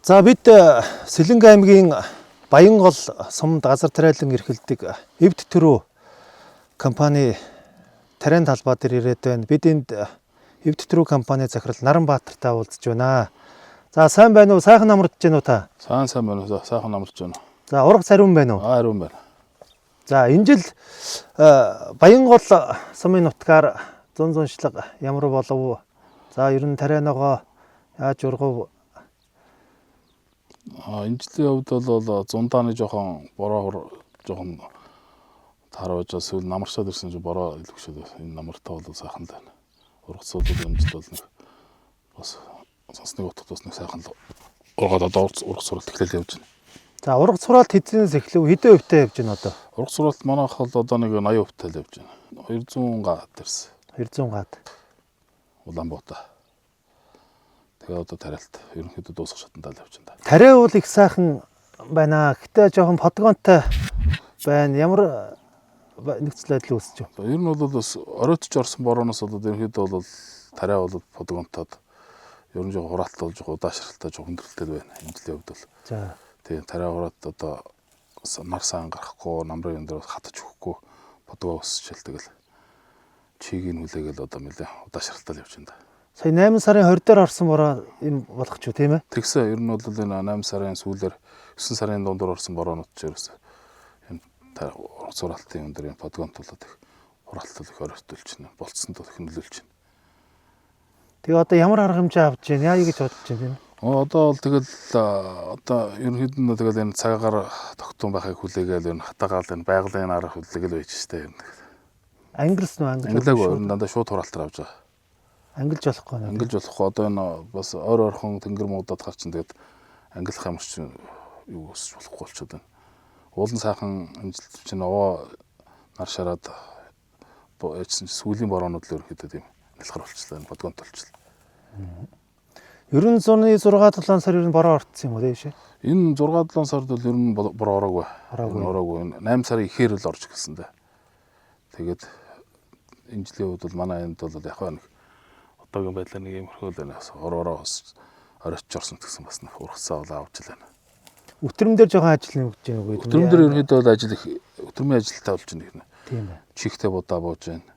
За бид Сэлэнг аймгийн Баянгол сумд газар тариалан эрхэлдэг Эвд төрөө компани тариан талбай дээр ирээд байна. Бид энд Эвд төрөө компани захирал Наранбаатартай уулзж байна. За сайн байна уу? Сайхан амарч байна уу та? Сайн сайн байна уу? Сайхан амарч байна. За ургац ариун байна уу? Аа ариун байна. За энэ жил Баянгол сумын нутгаар зун зуншлаг ямар болов? За ер нь тарианогоо яаж ургав? Аа энэ жилийн хувьд бол зундааны жоохон бороо жоохон таарваж сүүл намарчаад ирсэн чинь бороо илүүшээд энэ намартаа бол сайхан л байна. Ургац бол энэ жил бол нэг бас цасны утгад бас нэг сайхан л ургаад одоо ургац суралт эхлээл явж байна. За ургац сураалт хэзээс эхлэв? Хэдэн хувьтай явж байна одоо? Ургац суралт манайх бол одоо нэг 80% тал явж байна. 200 га дэрс. 200 гад. Улаанбаатар. Тэгээ одоо тариалт ерөнхийдөө дуусах шатанд л явж байна. Тариа бол их сайхан байна. Гэтэ жоохон подгонтой байна. Ямар нөхцөл байдал үүсэж байна? Ер нь бол бас оройтч орсон борооноос бол ерөнхийдөө бол тариа бол подгонтоод ер нь жоо хураалт болж удаашралтай жоо хүндрэлтэй байна. Энэ жилийн хувьд бол. За. Тийм тариа хураат одоо нар сайн гарахгүй, намрын юм дээр хатаж өгөхгүй подгоо өсчээл тэгэл чигийг хүлээгээл одоо нэлээ удаашралтай л явж байна. Сая 8 сарын 20 дээр орсон бороо юм болох ч юу тийм ээ? Тэгсэн ер нь бол энэ 8 сарын сүүлээр 9 сарын дундуур орсон бороонууд ч ерөөсөө энэ хураалтын юм дээр энэ подгонт болоод их хураалт их оройтулж байна. Болцсонд их нөлөөлж байна. Тэгээ одоо ямар арга хэмжээ авч байна? Яа гэж бодож байна тийм ээ? Одоо бол тэгэл одоо ерөнхийдөө нь тэгэл энэ цагаагаар тогтун байхыг хүлээгээл энэ хатаагаал энэ байгалийн арга хүлээгээл байж штэ юм. Ангилсан уу? Ангилаагүй. Ангилаагүй ер нь дандаа шууд хураалтаар авч байгаа. Ангилж болохгүй нэ. Ангилж болохгүй одоо энэ бас ойр ойрхон тэнгэр муудад гар чинь тэгээд ангилах юм чинь юу өсч болохгүй болчиход байна. Уулын сайхан амжилт чинь овоо нар шараад яжсан чинь сүүлийн бороонууд л ерөнхийдөө тийм нэлхэр болчихлоо энэ подгонт болчихлоо. Ер нь зуны 6 7 сар ер нь бороо орцсон юм уу тийм шээ? Энэ 6 7 сард бол ер нь бороо ороогүй. Ороогүй. Ороогүй. Энэ 8 сарын ихээр л орж эхэлсэн дээ. Тэгээд энэ жилийн хувьд бол манай энд бол яг нэг одоогийн байдлаар нэг иймэрхүү л байна. Бас ороо бас оройтч орсон гэсэн бас нэг ургацаа бол авч л байна. Өтрөм дээр жоохон ажил нэмэгдэж байна үгүй. Өтрөм дээр ерөнхийдөө бол ажил их өтрөмийн ажилтаа болж байна гэнэ. Тийм байна. Чихтэй будаа бууж байна.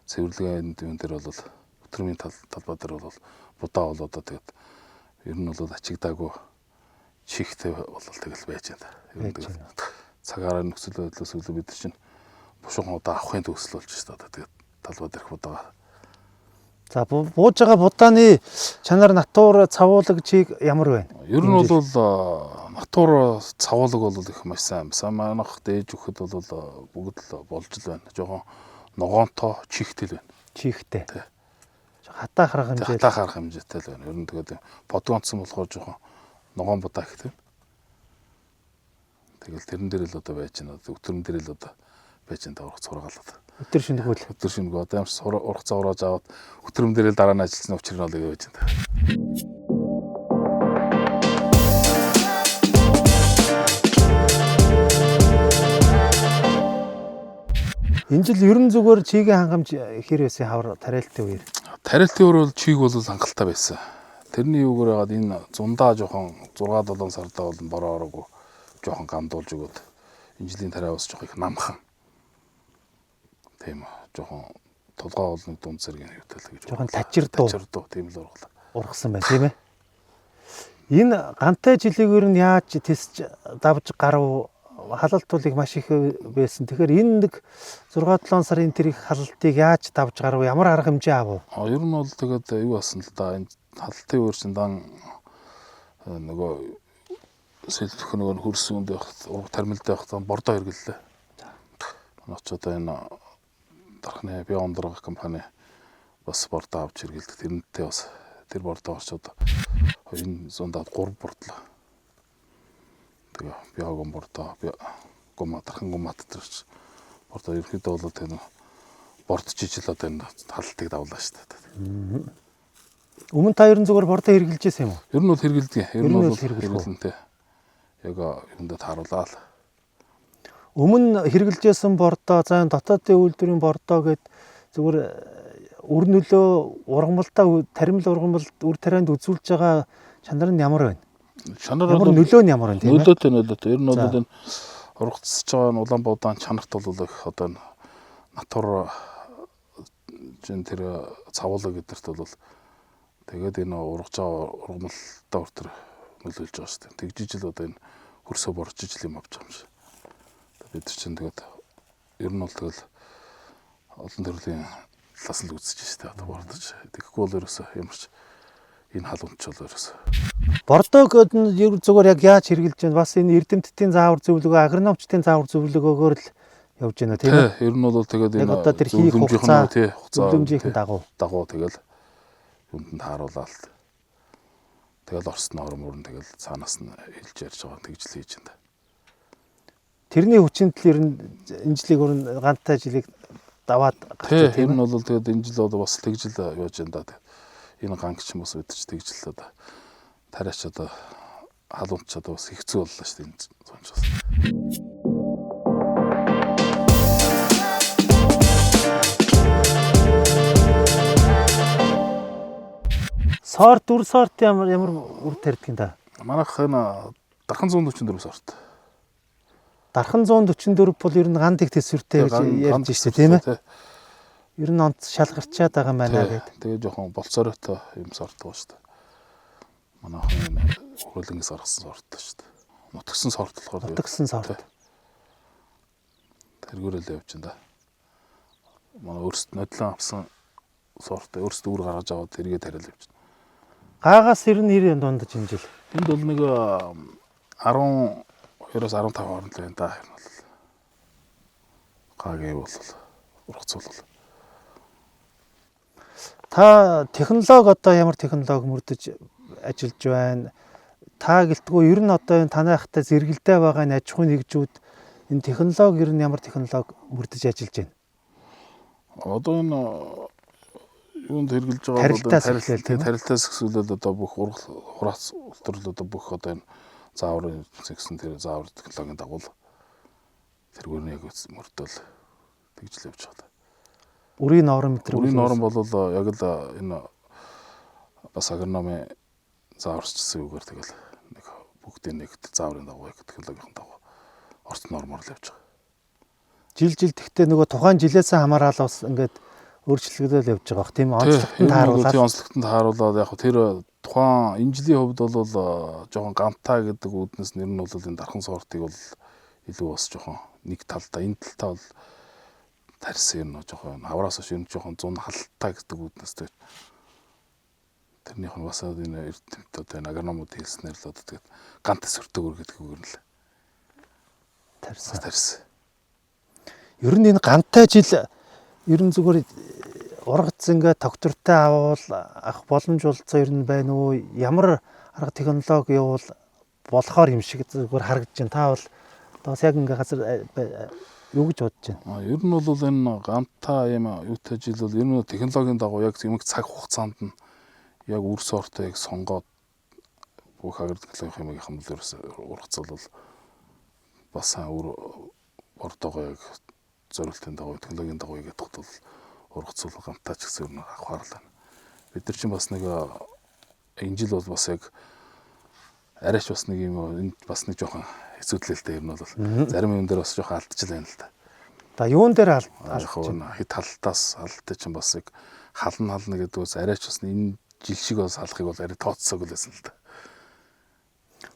Цэвэрлэгээнд юм дээр бол өтрөмийн тал талбай дээр бол будаа бол одоо тэгээд ер нь бол ачигдаагүй чихтэй бол тэгэл байж байна. Ер нь Байж тэгэл цагаараа нөхцөл байдлаас өлөө бид нар чинь бушуухан удаа авахын төгсөл болж шүү дээ. Одоо тэгээд талбай дээрх удаага. За бууж байгаа будааны чанар натур цавуулаг чиг ямар байна? Ер нь бол натур цавуулаг бол их маш сайн. Сайн манайх дээж өгөхөд бол бүгд л болж л байна. Жохон ногоонтой чихтэй л байна. Чихтэй. Тий. Хатаа харах хэмжээ. Хатаа харах хэмжээтэй л байна. Ер нь тэгээд подгонцсон болохоор жохон ногоон будаа их тийм. Тэгэл тэрэн дээр л одоо байж байна. Өтрөн дээр л одоо байж байна ургац сургаалаад. Өдөр шөнөгүй л. Өтөр шинэгүй одоо ямар ч ургацаа урааж аваад өтрөм дээр л дараа нь ажилласан учир нь бол ингэ байж байна. Энэ жил ер нь зүгээр чигийн хангамж хэр байсан хавар тариалтын үеэр. Тариалтын өөр бол чиг бол хангалттай байсан. Тэрний юугаар яагаад энэ зундаа жоохон 6 7 сардаа бол бороо ороогүй жоохон гамдуулж өгөөд энэ жилийн тариа бас жоохон их намхан. Тийм жоохон тулгаа бол нэг дунд зэргийн юутай л гэж. Жоохон тажирдуу. Тажирдуу тийм л ургалаа. Ургасан байна тийм ээ. Энэ гантай жилийг ер нь яаж тисч давж гарав халалт бол их маш их байсан. Тэгэхээр энэ нэг 6 7 сарын тэр их халалтыг яаж давж гарав? Ямар арга хэмжээ авав? А ер нь бол тэгээд юу болсон л да энэ халалтын үер чинь дан нөгөө сэлбэх нөгөө хөрс үнд байх ураг тармилд байх дан бордоо хэрэглэлээ. Манай ч одоо энэ дархны Биондрог компани бас бордоо авч хэрэгэлдэг. Тэрнтэй бас тэр бордоо орч одоо энэ зундаад 3 бордлоо. Тэгээ биогон бордоо гума дархан гумат тэр ч бордоо ерөнхийдөө бол тэр бордч ижил одоо энэ халалтыг давлаа шүү дээ. Өмнө та ер нь зүгээр бордоо хэрэглэж байсан юм уу? Ер нь бол хэрэгэлдэг. Ер Ер нь нь бол бол хэрэглэх үү? хэрэглэнтэй. Яг юундаа тааруулаа л. Өмнө хэрэглэжсэн бордоо, за энэ дотоодын үйлдвэрийн бордоо гэд зүгээр үр нөлөө ургамалдаа таримл ургамалд үр тарианд үзүүлж байгаа чанар нь ямар байна? Чанар Ямар нөлөө нь ямар вэ тийм ээ? Нөлөөтэй нөлөөтэй. Ер нь бол энэ ургацж байгаа нь улаан будаан чанарт бол их одоо энэ натур жин тэр цавуулаг гэдэрт бол тэгээд энэ ургаж байгаа ургамалтай хүртэл нөлөөлж байгаа шүү дээ. Тэгжиж л одоо энэ хөрсөө борж ижил юм авч байгаа юм шиг. Бид нар чинь тэгээд ер нь бол тэгэл олон төрлийн талаас нь л үзэж шүү дээ. Одоо бордож. Тэгэхгүй бол ерөөсөө ямар ч энэ хал унтчвал ерөөсөө. Бордог нь ер зүгээр яг яаж хэрэгжилж байна? Бас энэ эрдэмтдийн заавар зөвлөгөө, агрономчдын заавар зөвлөгөөгөөр л явж байна тийм ээ. Ер нь бол тэгээд энэ одоо тэр хийх хугацаа, зөвлөмжийн дагуу тэгэл юунд нь тааруулаад тэгэл Орос норм мөрн тэгэл цаанаас нь хэлж ярьж байгаа тэгж л хийж байна. Тэрний хүчинд л ер нь энэ жилийг өөр нь гантай жилийг даваад гарч тийм ээ. Ер нь бол тэгээд энэ жил бол бас тэгж л яаж юм да. Энэ ганг ч юм бас бид ч тэгж л одоо тариач одоо халуунч одоо бас хэцүү боллоо шүү дээ энэ зунч бас. Сорт үр сорт ямар ямар үр тарьдаг юм да? Манайх энэ дархан 144 сорт. Дархан 144 бол ер нь ганд их төсвөртэй гэж ярьж штэ тийм ээ. Ер нь онц шалгарчаад байгаа юм байна гэдэг. Тэгээ жоохон болцооройтой юм сорт байгаа штэ. Манайхан энэ хөрөлөнгөөс гаргасан сорт штэ. Нутгсан сорт болохоор нутгсан сорт. Тэргүүрэл явж байна да. Манай өөрсд нодлон авсан сорт өөрсдөө үр гаргаж аваад тэргээ тариал явж байна. Гаагаас ер нь 90 дундаж энэ жил. Энд бол нэг 12-оос 15 хооронд л байна да. Ер нь бол гагийн бол ургацуул бол. Та технологи одоо ямар технологи мөрдөж ажиллаж байна? Та гэлтгүй ер нь одоо энэ танайхтай зэрэгэлдээ байгаа энэ аж ахуйн нэгжүүд энэ технологи ер нь ямар технологи мөрдөж ажиллаж байна? Одоо энэ юунд хэрэгжилж байгаа бол тарилтаас эхлүүлээд одоо бүх ургац ултрал одоо бүх одоо энэ зааврын гэсэн тэр заавар технологийн дагуу тэргээр нь яг мөрдөл тэгж л явж байгаа. Үрийн норм метр. Үрийн норм бол яг л энэ бас агрономын зааварчилсан юугаар тэгэл нэг бүгдийн нэг зааврын дагуу яг технологийн дагуу орц нормоор л явж байгаа. Жил тэгтээ нөгөө тухайн жилээсээ хамаарал бас ингээд өөрчлөгдөөл явж байгаа бох тийм онцлогтод тааруулаад. Тийм онцлогтод тааруулаад яг тэр тухайн энэ жилийн хувьд бол жоохон гамтаа гэдэг үүднээс нэр нь бол энэ дархан сортыг бол илүү бас жоохон нэг талдаа энэ талтаа бол тарьсан юм жоохон хавраас хойш энэ жоохон зун халтаа гэдэг үүднээс тэрнийх нь бас энэ эрдэмт одоо энэ агрономууд хэлснээр л одоо тэгээд гант төсвөртэйгөр гэдэг үгээр нь л тарьсан. Ер нь энэ гантай жил ер нь зүгээр ургац ингээд тогтвортой авал авах боломж болцоо ер нь байна уу? Ямар арга технологи явуул болохоор юм шиг зүгээр харагдаж байна. Та бол одоо яг ингээд газар юу гэж бодож байна? Ер нь бол энэ гантаа юм юутай жил бол ер нь технологийн дагуу яг юм цаг хугацаанд нь яг үр сортыг сонгоод бүх агр технологийн юмыг бол ерөөсөө ургацал бол бас сайн үр бордоогоо яг зориултын дагуу технологийн дагуу гэдэг бол ургацуул гамтаа ч гэсэн ер нь авахар л байна. Бид нар чинь бас нэг энэ жил бол бас яг арайч бас нэг юм энэ бас нэг жоохон хэцүүдлээ л дээ ер нь бол зарим юм дээр бас жоохон алдчихлаа юм л да. За юун дээр алдчих? Хэд талдаас алдтай чинь бас яг хална гэдэг бас арайч бас энэ жил шиг бас халахыг бол арай тооцсоогүй л байсан л да.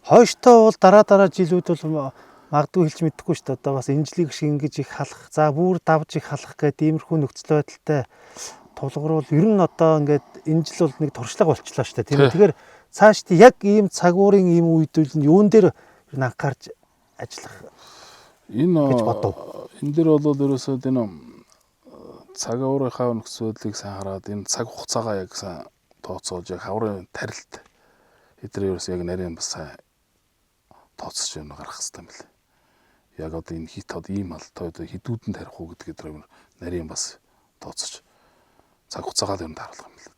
Хойштоо бол дараа жилүүд бол магадгүй хэлж мэдэхгүй шүү дээ. Одоо бас энэ жилийг шиг ингэж их халах, за бүр давж их халах гэдэг иймэрхүү нөхцөл байдалтай тулгаруул ер нь одоо ингээд энэ жил бол нэг туршлага болчлоо шүү дээ. Тийм ээ. Тэгэхээр цааш тий яг ийм цагуурын ийм үед үл нь юун дээр ер нь анхаарч ажиллах энэ гэж бодов. Энэ дээр бол ерөөсөө энэ цаг уурынхаа нөхцөл байдлыг сайн хараад энэ цаг хугацаагаа яг сайн тооцоолж яг хаврын тарилт эдгээр ерөөсөө яг нарийн бас сайн тооцож юм гаргах хэрэгтэй юм байна. Яг одоо энэ хит одоо ийм алтай одоо хідүүдэн тарих уу гэдгээ тэр нарийн бас тооцож цаг хугацаагаа л юм тааруулах юм байна.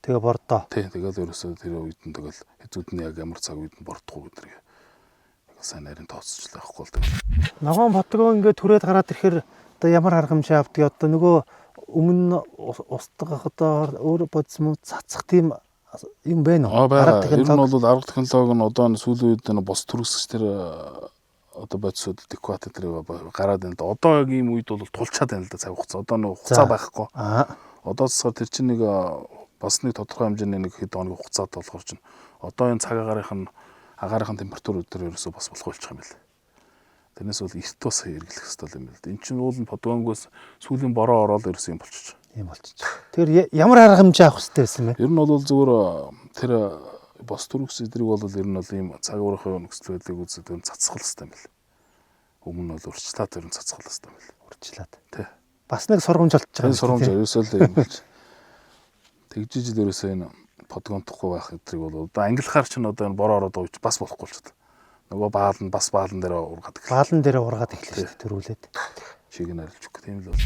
Тэгээ бордоо. Тий, тэгэл ерөөсөө тэр үед нь тэгэл хідүүд нь яг ямар цаг үед нь бордох уу гэдгийг яг сайн нарийн тооцож л байхгүй л тэгэл. Ногоон ботгоо ингээд түрээд гараад ирэхээр одоо ямар арга хэмжээ авдаг одоо нөгөө өмнө устгах одоо өөр бодис мөн цацах тийм юм байна уу? Арга технологи. Ер нь бол арга технологи нь одоо сүүлийн үед энэ бос төрөсгч тэр одоо бодисууд декват тэр гараад байна л да. Одоо яг ийм үед бол тулчаад байна л да цаг хугацаа. Одоо нэг хугацаа байхгүй. Одоо цасгаар тэр чинь нэг бас нэг тодорхой хэмжээний нэг хэд хоногийн хугацаатай болохоор чинь одоо энэ цаг агаарын нь агаарын температур өдөр ерөөсөө бас болох болчих юм байна. Тэрнээс бол эрт бас хэрэглэх хэрэгтэй юм байна л да. Эн чинь уул нь подгонгоос сүүлийн бороо ороод ерөөсөө юм болчих. Юм болчих. Тэр ямар арга хэмжээ авах хэрэгтэй байсан бэ? Ер нь бол зүгээр тэр бос төрөс эдрийг бол ер нь бол ийм цаг уурын нөхцөл байдлыг үзээд ер нь цацгах хэрэгтэй юм байна. Өмнө нь бол урьдчилаад ер нь цацгах хэрэгтэй юм байна. Урьдчилаад. Тий. Бас нэг сургамж болчих байгаа. Сургамж ерөөсөө л юм болж. Тэгжиж л ерөөсөө энэ подгонтохгүй байх эдрийг бол одоо ангилахаар чинь одоо энэ бороо ороод байгаа бас болохгүй болчиход. Нөгөө баал нь бас баалан дээр ургаад эхэллээ. Баалан дээр ургаад эхэллээ шүү дээ төрүүлээд. Чиг нь арилж өгөх тийм л бол.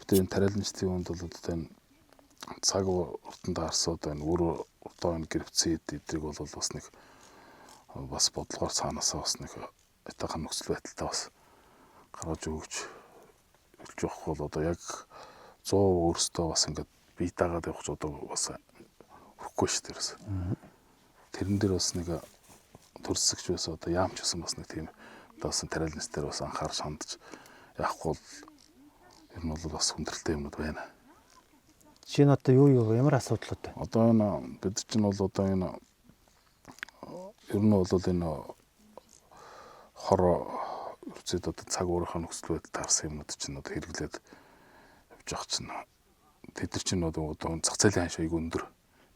Бид энэ тариаланчдын хүнд бол одоо энэ цаг уртанд гарсан одоо энэ өөр одоо энэ гэрвцээд эдрийг бол бас нэг бас бодлогоор цаанаасаа бас нэг айтайхан нөхцөл байдалтай бас гаргаж өгч хэлж явах бол одоо яг 100 өөрсдөө бас ингээд бие даагаад явах ч одоо бас өрөхгүй шүү дээ. Тэрэн дээр бас нэг төрсөгч байсан одоо яамч гэсэн бас нэг тийм одоо бас тариаланч дээр бас анхаарч хандж явахгүй бол ер нь бол бас хүндрэлтэй юмнууд байна. Жишээ нь одоо юу ямар асуудлууд вэ? Одоо энэ бид чинь бол одоо энэ ер нь бол энэ хор үрцэд одоо цаг уурынхаа нөхцөл байдал таарсан юмнууд чинь одоо хэрэглээд явж байгаа чинь тэд нар чинь одоо зах зээлийн ханш аяг өндөр.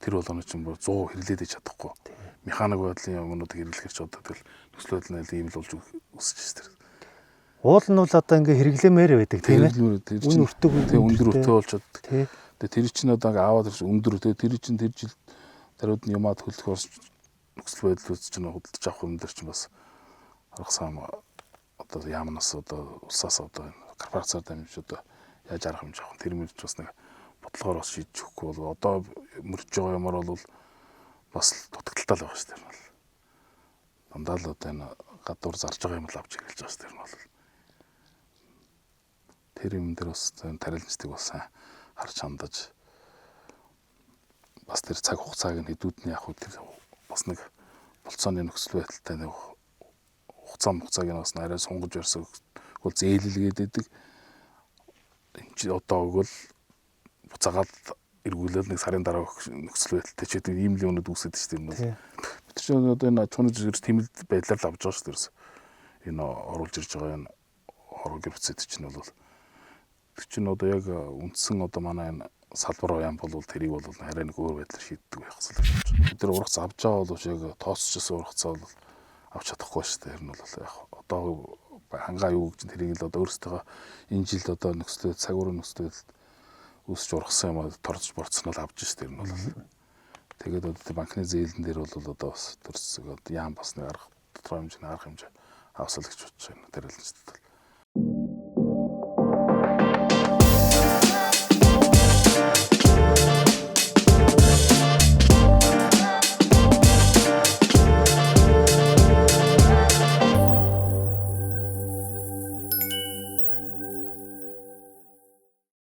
Тэр болгоно чинь 100 хэрэглээд иж чадахгүй. Механик байдлын юмнуудыг хэрэглэхэр ч одоо тэгэл нөхцөл байдал нь ийм л болж өсөж шээ. Уул нь бол одоо ингээ хэрэглэмээр байдаг тийм ээ. Үн өртөг өндөр өртөө болж чаддаг. Тэгээ тэр чинь одоо ингээ аваад ирж өндөр тэгээ тэр чинь тэр жил тариуд нь юмаа төлөх нөхцөл байдлууд чинь худалдаж авах юм дээр чинь бас арга сам одоо яамнаас одоо улсаас одоо корпорациар дамжиж одоо яаж арга хэмжээ авах тэр мөрч бас нэг бодлогоор бас шийдэж өгөхгүй бол одоо мөрж байгаа юмар бол бас дутагдaltaй л байгаа шүү дээ. Дандаа л одоо энэ гадуур зарж байгаа юм л авч хэрэглэж байгаа шүү дээ. Бол тэр юм дээр бас тариаланчдыг бас сайн харж хандаж бас тэр цаг хугацааг нь хэдүүд нь яг тэр бас нэг болцооны нөхцөл байдалтай нэг хугацааг нь бас арай сунгаж барьсан бол зээлэлгээд идэг. Энд чи одоо өгвөл буцаагаад эргүүлэл нэг сарын дараа нөхцөл байдалтай ч гэдэг ийм л юмнууд үүсээд шүү дээ. Бид чинь одоо энэ аж ахуйн зүгээс тийм л байдлаар л авч байгаа шүү дээ. Энэ оруулж ирж байгаа энэ хороо гэрвцэд чинь бол тэр чинь одоо яг үндсэн одоо манай энэ салбар оян бол тэрийг бол арай нэг өөр байдлаар шийддэг байх хэрэгтэй гэж байна. Бид нар ургац авч байгаа боловч яг тооцчихсон ургацаа бол авч чадахгүй шүү дээ. Тэр нь бол яг одоо хангаа юу гэж тэрийг л одоо өөрсдөө энэ жилд одоо нөхцөл цаг уурын нөхцөл байдалд өсч ургасан юм а торж борцсон бол авч шүү дээ. Тэр нь бол тэгээд одоо банкны зээлэн дээр бол одоо бас төрсөг одоо яам бас нэг арга тодорхой хэмжээний арга хэмжээ авсал гэж бодож байна. Тэр л